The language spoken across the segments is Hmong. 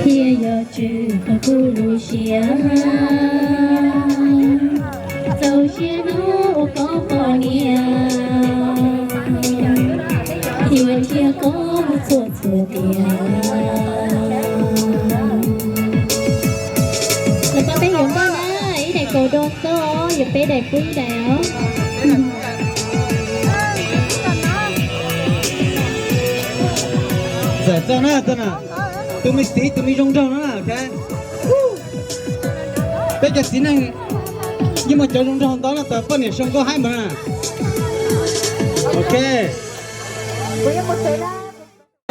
Thiaj yog tswv qhov kuv lub siab, txaus siab hnub uas koj pom niam, thiab nrhiav koj txhua txhua tiam. Los koj peb yuav nkauj na, ib daim kaum do xwb, yuav peb daim pub ib daim os. Txawm txog na, txog na, tus me txiv tus me zoo nraug no na, ok. Peb cov txiv neej yeej muaj cov zoo nraug ntau no tas poj niam sau nkauj haib npaum na. Ok.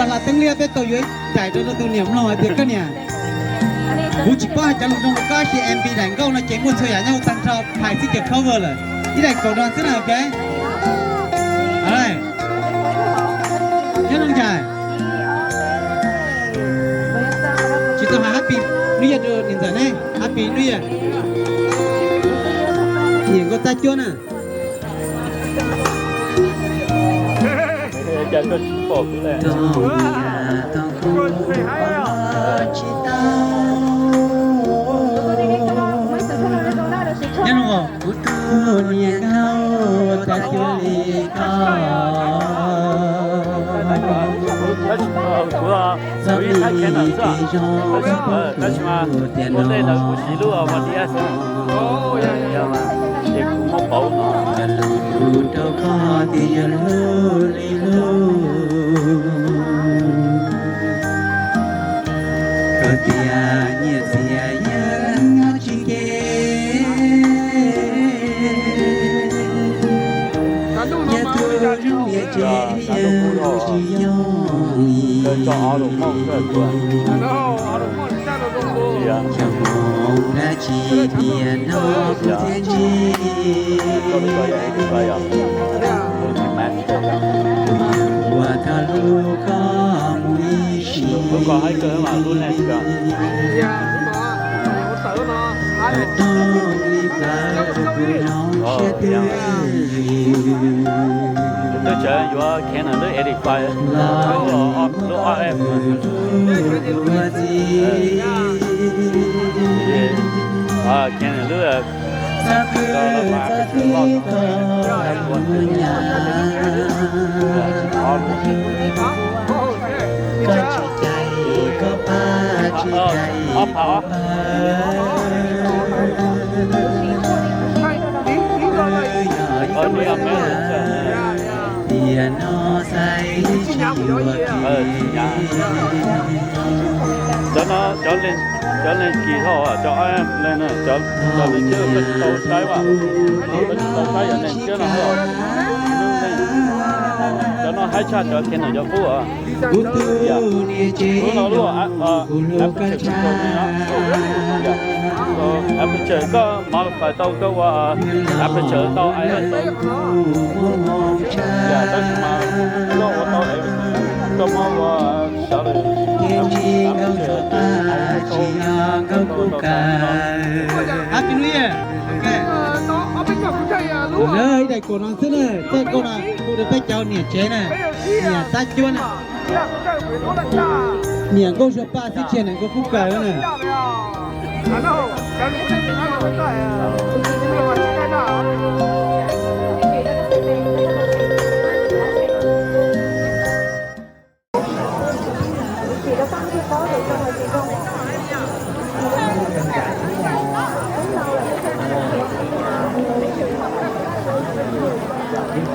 Hla teeb liab peb tau yuav ib daim rau tus niam mloog hais tias koj niam, kuv tsis paub hais cov zoo nraug rau koj, tab sis M V daim nkauj no ces muaj txhua yam nyob hauv tag nrho, hais txij cov cover lawm. Ib daim kaum do xwb na, ok. Nyob zoo ntag. Tsis tau hais Happy New Year rau niam ntxawm ne, Happy New Year. Niam nkauj tab cuab na. Nyob zoo os, kuv tus niam nkauj tab cuab li koj. Txhob mi kev zoo, txhob poob kuv tiam no. Lus rau koj tias yog hlub li hlub, koj tias nyiaj txiag yeej tsis nkees, yog tus zoo liam ces yeej tsis yooj yim. Xyoo dab tsi tiam no kuv thiaj ntsib, ua tau hlub koj mus ib sim. Rooj li plaws kuv zoo siab twb. Tus tsawv yuav Canon lub eighty five, lub R F. Canon lub ob phav ob. Tiam no xaiv tsis yuav kiag. Cov no cov leej kis dhau, cov leej na, cov leej tsis tau saib mas, cov tsis tau saib cov leej tsis no. Cov no haib tshaj cov Canon cov qub. Kuv tus niam tsev no lub aperture koj modify tau koj ua aperture tau I S tau. Yam tab sis mas koj ua tau, koj muab ua sawv daws aperture tau. Happy New Year. Ib daim kaum no xwb na, tej nkauj no kuv rau peb cov niam tsev na, niam tab cuab na. Niam nkauj zuag paj xwb tsis yog niam nkauj kub kawg na.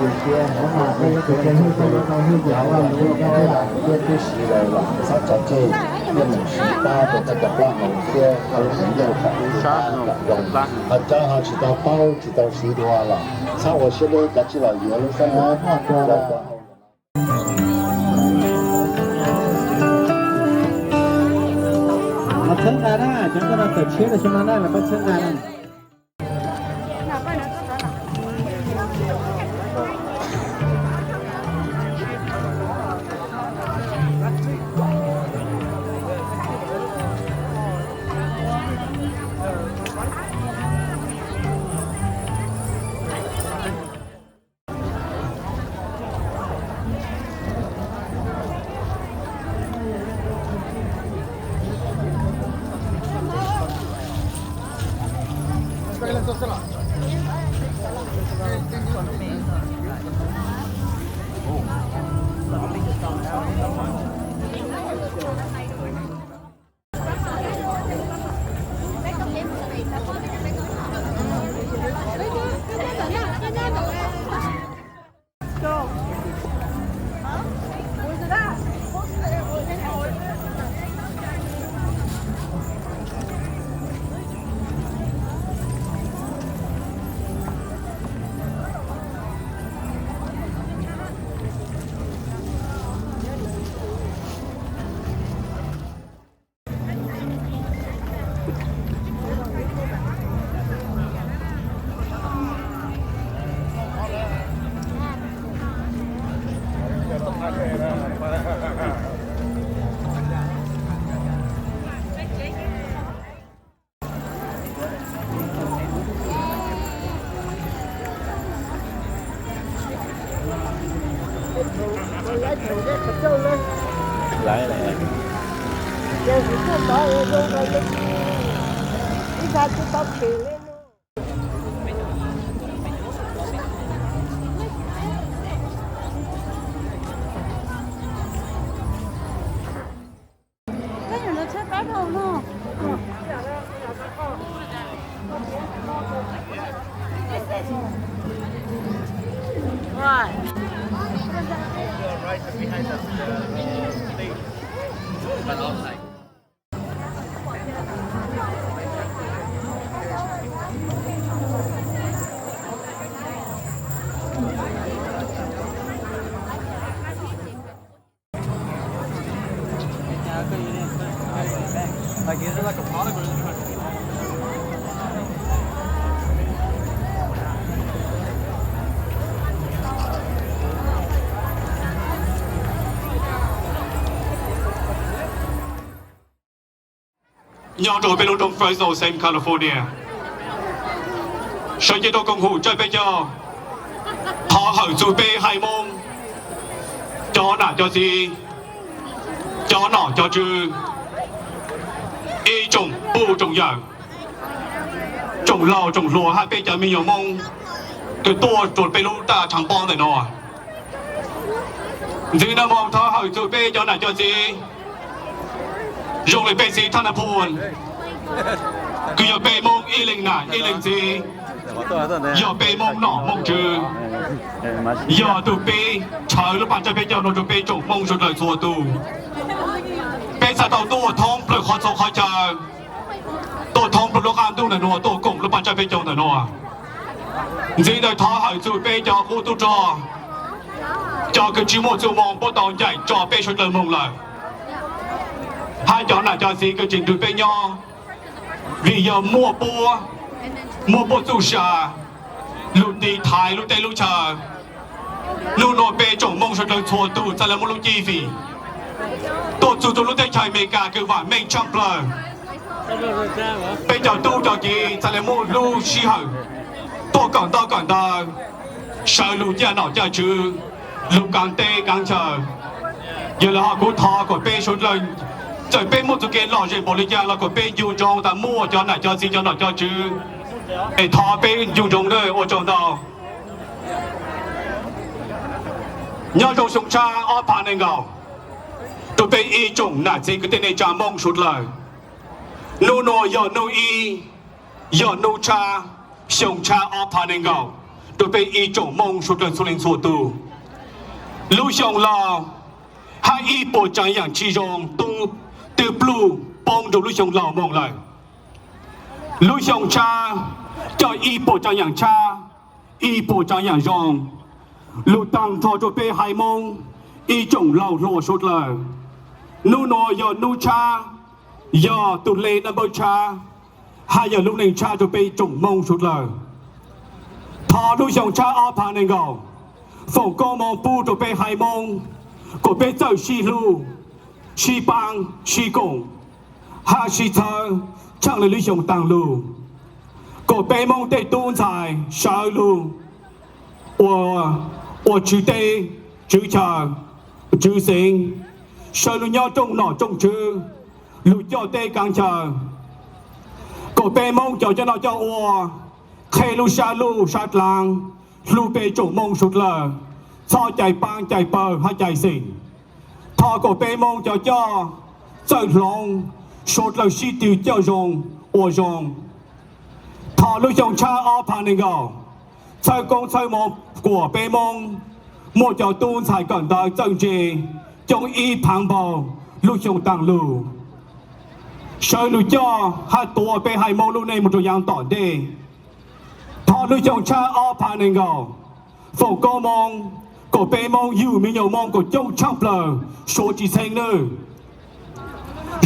Thiab, thiab tib si lawm los txhob tso tseg, yeej meem siv pab rau txoj kev pab hauv thiab rau cov yawg txawm ib sab kam zoo. Hais tias ho tsis tau paub tsis tau siv dua los txhob ua siab deb, kav tsij los yuav lub xab nab rau cov hauv. Los txhawb nqa na, cov koj no tawm tshiab rau xyoo no na, los koj txhawb nqa na. Nyob rau peb lub nroog Fresno xeev California, sawv cev rau koom haum tsawj peb caug, thov hawm txug peb haiv Moob, cov nam cov txiv, cov nom cov tswv, ib tsoom puj tsoom yawm, tsoom laus tsoom hluas hab peb cov me nyuam Moob kws tuaj rua peb lub taj rhaav pob ntawm no. Ntxiv no moog thov hawm txug peb cov nam cov txiv, zoo le peb txiv Thaj Nab Phuam, kws yog peb Moob ib leeg nam ib leeg txiv, yog peb Moob nom Moob tswv, yog tug peb tshawv lub paaj tsawj peb caug nuav rua peb tsoom Moob suav dlawg txhua tug. Peb txhaj tau tuaj thoob plawg qhov txhua qhov chaw, tuaj thoob plawg lub qaab ntuj ntawm nuav tuaj koom lub paaj tsawj peb caug ntawm nuav. Ntxiv ntawd thov hawm txug peb cov qub tub rog, cov kws tsi muaj txuj moo puab tau ncaim tso peb suav dlawg moog lawm, hab cov nam cov txiv kws tseem nrug peb nyob, vim yog muaj puab, muaj puab txuj sa, lug tiv thaiv lub teb lub chaw. Nub nua peb tsoom Moob suav dlawg txhua tug txhaj le muaj lub cib fim tuaj txug txug lub teb chaws Amelikas kws vaam meej tshaaj plawg. Peb cov tub cov kiv txhaj le muaj lub sij hawm tuaj kawm ntaub kawm ntawv, sawv lug caj nom caj tswv, lug kaav teb kaav chaw. Yog le hov kuv thov kuas peb suav dlawg, txawm peb muaj txuj kev lom zem npaum le caag los kuas peb ncu ntsoov tas muaj cov nam cov txiv cov nom cov tswv, es thov peb ncu ntsoov ua tsaug ntau. Nyob zoo xyoo tshab ob phav nees nkaum, rua peb ib tsoom nam txiv kwv tij neej tsa Moob suav dlawg, nub nua yog nub ib, yog nub tshab, xyoo tshab ob phav nees nkaum, rau peb ib tsoom Hmoob suav dlawg txhua leej txhua tus. Lub xyoo laus hab ib puas tsaav yaam tsi zoo tub twb pluj poob rua lub xyoo laus moog lawm. Lub xyoo tshab coj ib puas tsaav yaam tshab, ib puas tsaav yaam zoo lug taag nrho rua peb haiv Moob ib tsoom laug hluas suav dlawg. Nub nuav yog nub tshab, yog tug le naj npawb tshab, hab yog lub neej tshab rua peb tsoom Moob suav dlawg. Thov lub xyoo tshab ob phav neeg nkaum foom koob moov pub rua peb haiv Moob kuas peb txawj sib hlub, sib paab, sib koom, hab sib txhawb tshaaj le lub xyoo taag lug, kuas peb Moob tej tub ntxhais sawv lug ua, ua tswv teb, tswv chaw, tswv xeev, sawv lug nyob rooj nom rooj tswv, lug coj teb kaav chaw, kuas peb Moob cov coj noj coj ua, qheb lub sab luj sab dlaav, hlub peb tsoom Moob suav dlawg, txhob cais paab cais pawg hab cais xeem. Thov kuas peb Moob cov coj txawj hloov, suav dlawg sib tw coj zoo, ua zoo. Thov lub xyoo tshab ob phav neeg nkaum txhawb koob txhawb moov kuas peb Moob muaj cov tub ntxhais kawm ntawv txawj ntse, coob ib phaav npaug lub xyoo taag lug, sawv lug coj hab tuav peb haiv Moob lub neej moog rua yaav tom ntej. Thov lub xyoo tshab ob phav neeg nkaum foom koob moov kuas peb Moob yug me nyuam Moob kuas coob tshaaj plawg suav tsi txheeb nawb.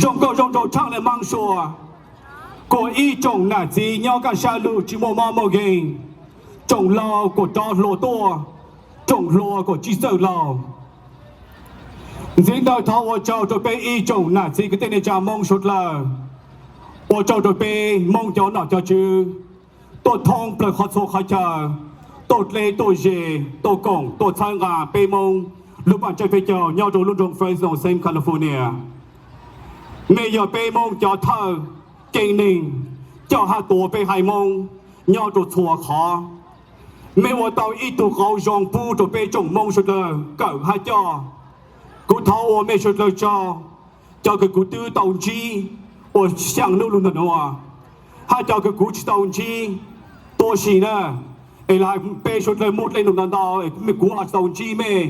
Zoo nkauj zoo nraug tshaaj le maab sua, kuas ib tsoom nam txiv nyob kaaj sab lug tsi muaj mob muaj nkeeg, tsoom laug kuas rov hluas tuaj, tsoom hluas kuas tsib txawj laug. Ntxiv ntawd thov ua tsaug rua peb ib tsoom nam txiv kwv tij neej tsaa Moob suav dlawg, ua tsaug rua peb Moob cov nom cov tswv tuaj thoob plawg qhov txhua qhov chaw, tuaj dleb tuaj ze, tuaj koom tuaj txhawb nqaa peb Moob lub paaj tsaij peb caug nyob rua lub nroog Fresno xeev California. Mej yog peb Moob cov thawj keeb neeg coj hab tuav peb haiv Moob nyob rua txhua qhov. Mej ua tau ib tug qauv zoo pub rua peb tsoom Moob suav dlawg kawm hab coj. Kuv thov ua mej suav dlawg tsaug, cov kws kuv twb tau ntsib ua xyaa nub lug ntawm nuav, hab cov kws kuv tsi tau ntsib tuab si na, es lawv peb suav dlawg muaj dlej num ntau ntau es kuv ho tsi tau ntsib mej,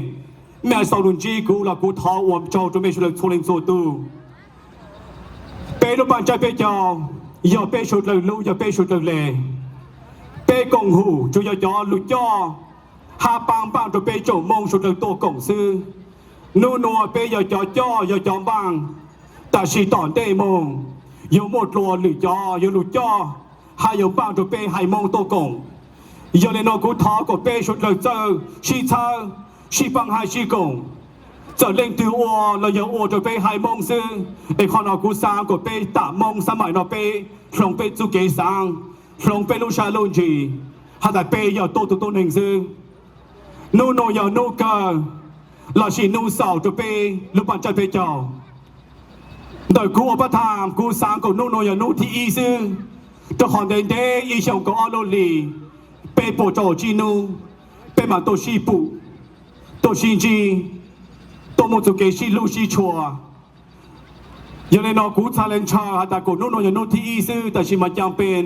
mej ho tsi tau lug ntsib kuv los kuv thov ua tsaug rua mej suav dlawg txhua leej txhua tug. Peb lub paaj tsaij peb caug yog peb suav dlawg lub, yog peb suav dlawg le. Peb koom hum tsuas yog cov lug coj hab paab npaaj rua peb tsoom Moob suav dlawg tuaj koom xwb. Nub nuav peb yog cov coj yog cov npaaj, tam sim tom ntej moog yuav muaj dlua lwm cov yuav lug coj hab yuav npaaj rua peb haiv Moob tuaj koom. Yog le nuav kuv thov kuas peb suav dlawg txawj sib txhawb, sib paab hab sib koom. Txawm leej twg ua los yog ua rua peb haiv Moob xwb, es qhov no kuv xaav kuas peb tam Moob xab maim no peb hloov peb txuj kev xaav, hloov peb lub sab lub ntsws, has tas peb yog tuab tug tuab neeg xwb. Nub nuav yog nub kawg lossis nub xaus rua peb lub paaj tsaij peb caug. Ntawm kuv ua pab tham, kuv xaav kuas nub nuav yog nub thib ib xwb, rua qhov ntev ntev ib xyoo kaum ob lub hlis, peb puas rau tsib nub, peb maam tuaj sib pum, tuaj sib ntsib, tuaj muaj txuj kev sib hlub sib tshua. Yog le no kuv txhad le ntshaw has tas kuas nub nuav yog nub thib ib xwb, tam sis mas caa pes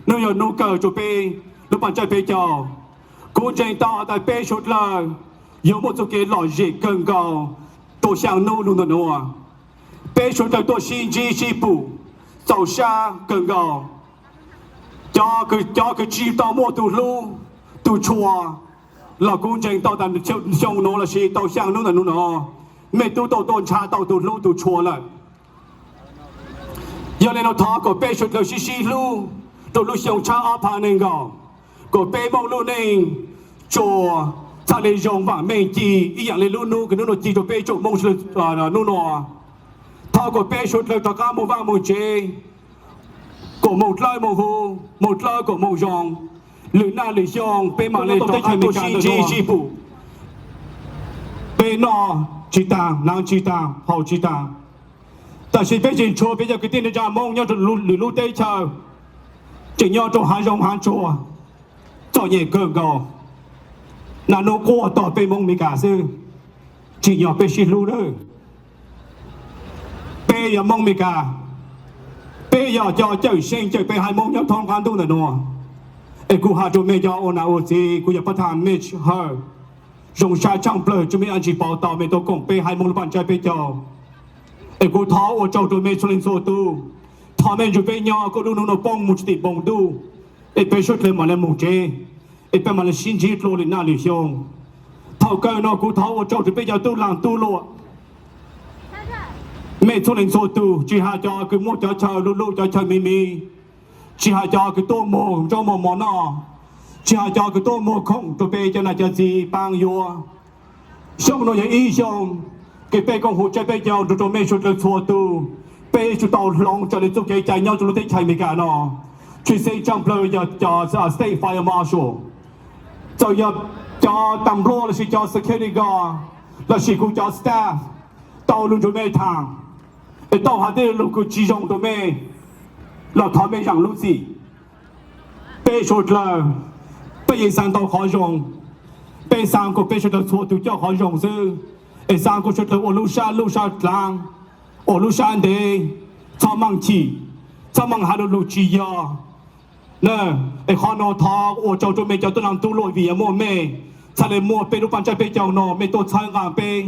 nub yog nub kawg rua peb lub paaj tsaij peb caug. Kuv ntseeg tau has tas peb suav dlawg yuav muaj txuj kev lom zem kawg nkaus rua xyaa nub lug ntawm nuav. Peb suav dlawg tuaj sib ntsib sib pum txaus sab kawg nkaus. Cov kws tsi tau muaj tug hlub tug tshua los kuv ntseeg tau tas xyoo nuav lossis tau xyaa nub ntawm nuav no, mej tub tau tuaj nrhav tau tug hlub tug tshua lawm. Yog le no thov kuas peb suav dlawg sib sib hlub rua lub xyoo tshab ob phav neeg nkaum, kuas peb Moob lub neej tsuas txhad le zoo vaam meej ci ib yaam le lub nub kws nub nuav ci rua peb tsoom Moob nub nuav. Thov kuas peb suav dlawg rov qaab moog vaaj moog tsev, kuas moog dlawb moog huv, moog dlawb kuas moog zoo. Lwm naj lwm xyoo peb maam le rov qaab tuaj sib ntsib sib pum. Peb noj tsi taag, hnav tsi taag, haus tsi taag, tab sis peb tseem tshuav peb cov kwv tij neej tsa Moob nyob rua lwm lub teb chaws, tseem nyob rua haav zoov haav tsuag, txom nyem kawg nkaus. Naj nub quaj tog peb Moob Amelikas xwb, tsim nyog peb sib hlub nawb. Peb yog Moob Amelikas, peb yog cov cawm seej cawm peb haiv Moob nyob thoob qab ntuj ntawm nuav. Es kuv has rua mej cov ua nam ua txiv, kuv yog pab tham mej hawm. Zoo sab tshaaj plawg tsua mej ua ntsis pov tau mej tuaj koom peb Haiv Moob lub paj ntsab peb caug. Es kuv thov ua tsaug rua mej txhua leej txhua tug, thov mej nrug peb nyob kuas lub nub nuav poob moog tsi tim npoo ntuj, es peb suav dlawg maam le moog tsev, es peb maam le sib ntsib dlua lwm naj lwm xyoo. Thaum kawg nuav kuv thov ua tsaug rua peb cov tub laag tub luam, mej txhua leej txhua tug, tsi has cov kws muaj cov chaw luj luj cov chaw miv miv, tsi has cov kws tuaj muag ntsauj muag mov noj, tsi has cov kws tuaj muag khoom rua peb cov nam cov txiv paab yuav. Xyoo nuav yog ib xyoo kws peb koom huv tsaib peb caug nrug rua mej suav dlawg txhua tug, peb tsum tau hloov raws le txuj kev cai nyob rua lub teb chaws Amelikas nuav. Tshwj xeeb tshaaj plawg yog cov State Fire Marshal, txawm yog cov tam npluaj lossis cov security guard lossis kuv cov staff tau lug nrug mej tham, es tau has tej lug kws tsi zoo rua mej los thov mej zaam lub txim. Peb suav dlawg, peb yeej xaav tau qhov zoo, peb xaav kuas peb suav dlawg txhua tug coj qhov zoo xwb, es xaav kuas suav dlawg ua lub sab lub sab dlaav, ua lub sab ntev, txhob maaj chim, txhob maaj has lug lug tsi yog. Es qhov nuav thov ua tsaug rua mej cov tub laag tub luam vim yog muaj mej, txhaj le muaj peb lub paj ntsab peb caug nuav mej tuaj txhawb nqaa peb.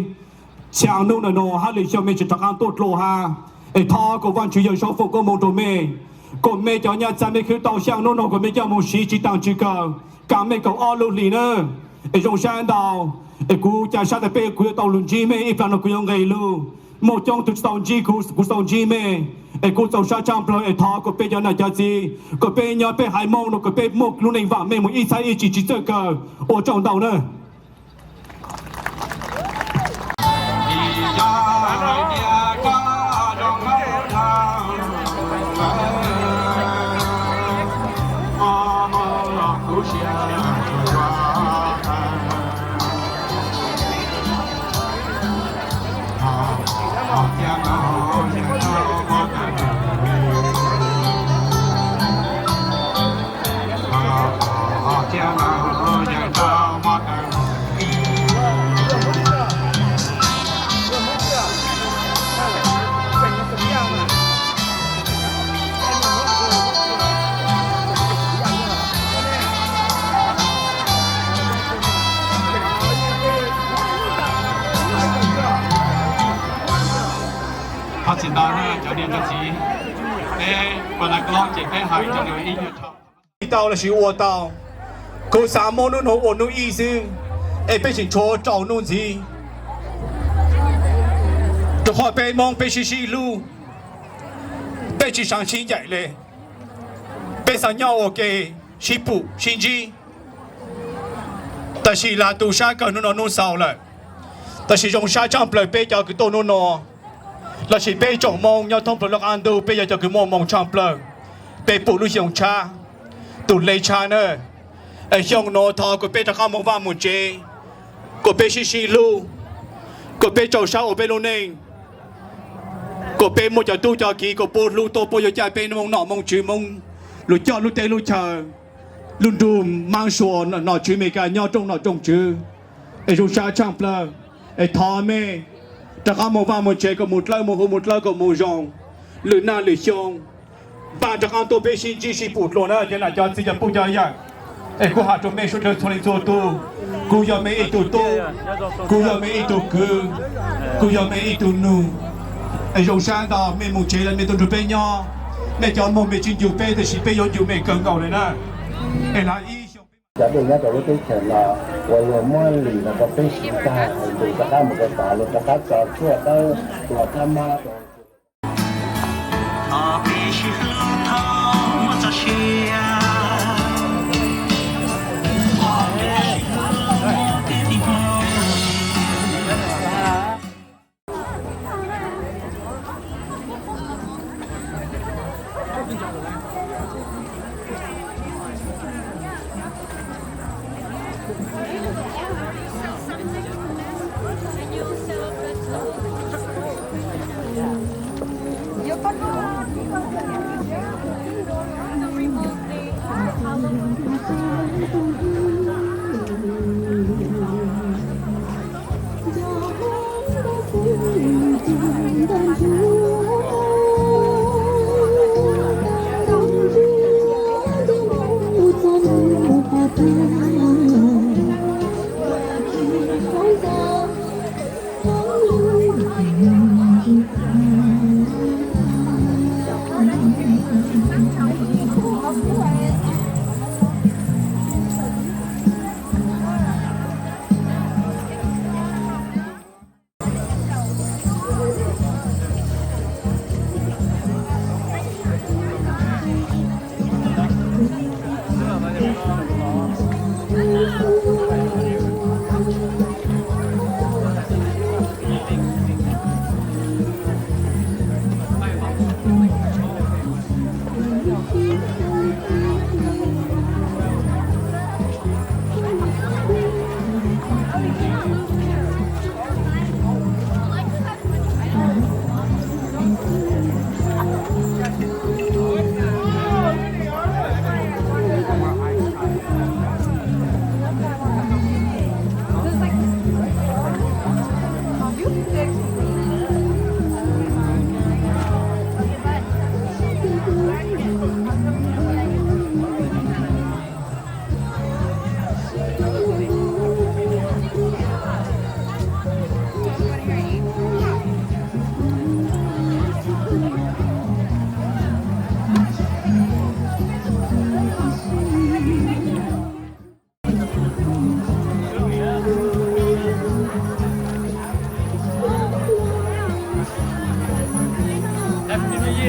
Xyaa nub nuav nuav hab lwm xyoo mej tseem rov qaab tuaj dlua hab. Es thov kuas Vaajtswv yawg saub foom koob moov rua mej, kuas mej cov nyaj txag mej khwv tau xyaa nub nuav kuas mej coj moog siv tsi taag tsi kawg, kaam mej kaum ob lub hlis nawb. Es zoo sab ntau, es kuv ca sab tas peb kuv yuav tau lug ntsib mej ib plag nuav kuv yuav nqes lug. Muaj coob tug tsi tau ntsib kuv, kuv tsi tau ntsib mej, es kuv txaus sab tshaaj plawg. Es thov kuas peb cov nam cov txiv, kuas peb nyob peb Haiv Moob nuav kuas peb muaj lub neej vaam mej moog ib txhab ib tsi tsi txawj kawg. Ua tsaug ntau nawb. Thov txim ntau nawb cov niam cov txiv, peb ua na koob ces peb hais cov lus ib nyuag thaum tau lossis ua tau. Kuv xav muab nub nuav ua nub ib xwb, es peb tseem tshuav rau nub ntxiv. Rua qhov peb Moob peb sib sib hlub, peb tsi saav sib ncaim le, peb xaav nyob ua ke, sib pum sib ntsib. Tab sis lag tu sab kawg nub nuav nub xaus lawm. Tab sis zoo sab tshaaj plawg peb cov kws tuaj nub nuav, lossis peb tsoom Moob nyob thoob plaws lub qab ntuj peb yog cov kws muaj moo tshaaj plawg. Peb pum lub xyoo tshab, tus le tshab na. Es xyoo nuav thov kuas peb rov qaab moog vaj moog tsev, kuas peb sib sib hlub, kuas peb rau sab ua peb lub neej, kuas peb muaj cov tub cov kiv kuas puab hlub tuaj puab yuav caj peb Moob nom Moob tswv, Moob lug coj lub teb lub chaw, lug nrug maab sua nom tswv Amelikas nyob rooj nom rooj tswv. Es zoo sab tshaaj plawg, es thov mej rov qaab moog vaj moog tsev kuas moog dlawb moog huv moog dlawb kuas moog zoo. Lwm naj lwm xyoo, npaaj rov qaab tuaj peb sib ntsib sib pum dlua na cov nam cov txiv cov phooj cov ywg. Es kuv has rua mej suav dlawg txhua leej txhua tug, kuv yog mej ib tug tub, kuv yog mej ib tug kwv, kuv yog mej ib tug nug. Es zoo sab ntau mej moog tsev los mej tuaj nrug peb nyob. Mej cov moog mej tsi ncu peb tab sis peb yuav ncu mej kawg nkaus le na. Es lag ib xyoo cov dej nyob rau lub teb chaws no uas luag muab lim los rau peb siv tag, lug rov qab mus rau tod, lug rov qab tso tshuaj dawb, lug rov qab mob rau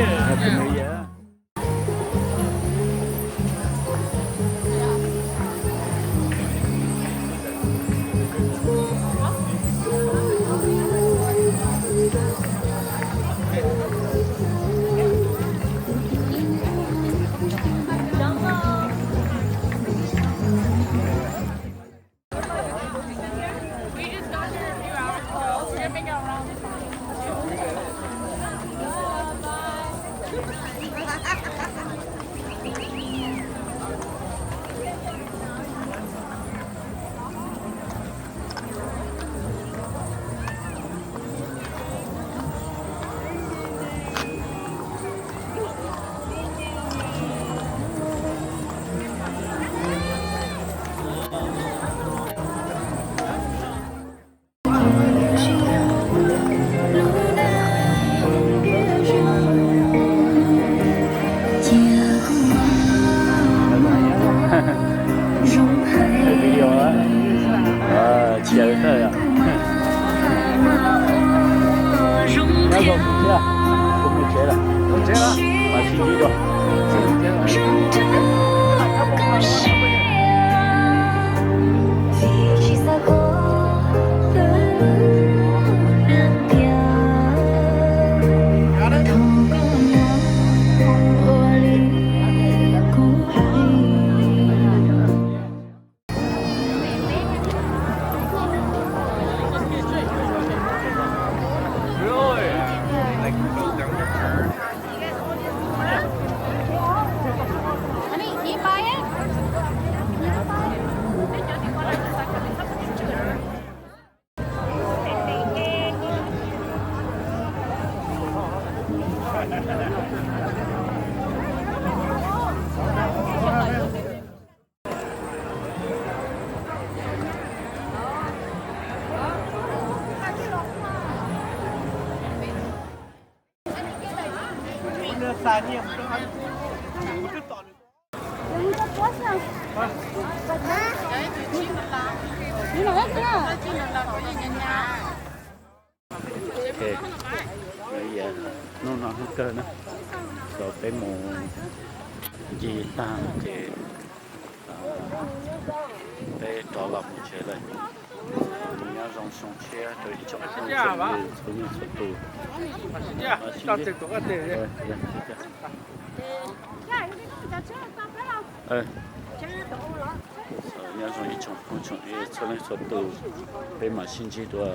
Happy New Year. We just got here a few hours ago. We're gonna make it around this way. Video á. Chiav li thawj yom. Nyob zoo thiab, kuv mus tsev lawm. Mas sib ntsib dua. Ok, hnub no hnub kawg na, tau peb mus ncig tag ces peb rov los mus tsev lawm. Nyob zoo xyoo tshiab rau ib tsoom phooj ywg txhua leej txhua tus. Nyob zoo ib tsoom phooj tsoom ywg txhua leej txhua tus, peb mam sib ntsib dua.